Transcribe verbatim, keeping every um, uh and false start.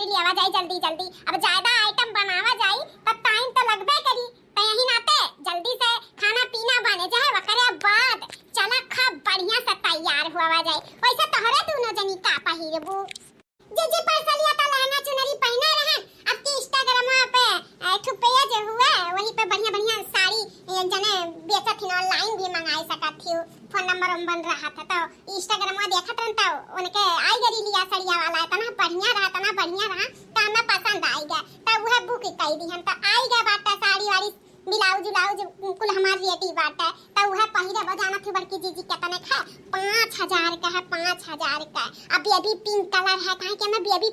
लियावा जाई जल्दी जल्दी। अब ज्यादा आइटम बनावा जाई, तब टाइम तो लगबे करी। तो यही नाते जल्दी से खाना पीना बने जाए, वकरे बाद चला खूब बढ़िया से तैयार हुआ जाए। वैसे तोहरे दोनों जनी का पहिरबू? जीजी परसलिया तो लहंगा चुनरी पहने रहन, अब की Instagram पे, ए, ठुपैया जो हुआ, वही पे बढ़िया बढ़िया साड़ी, ए, जने बेचत हिन, online भी मंगाई सकत हियो। फोन नंबर उम्बर रहत है, तो Instagram में देखत रहन, तो उनके आई गरी लिया सड़िया वाला, इतना बढ़िया रहा, इतना बढ़िया रहा, तो हमें पसंद आई गया, तो वह बुक कई दी हम, तो आई गया बाटा साड़ी वाड़ी, ब्लाउज उलाउज कुल हमार रेडी बाटा, तो वह पहिरे बजाना थी बड़की जीजी के तने खा पाँच हजार का है, पाँच हजार का। अब बेबी पिंक कलर है, काहे कि हमें बेबी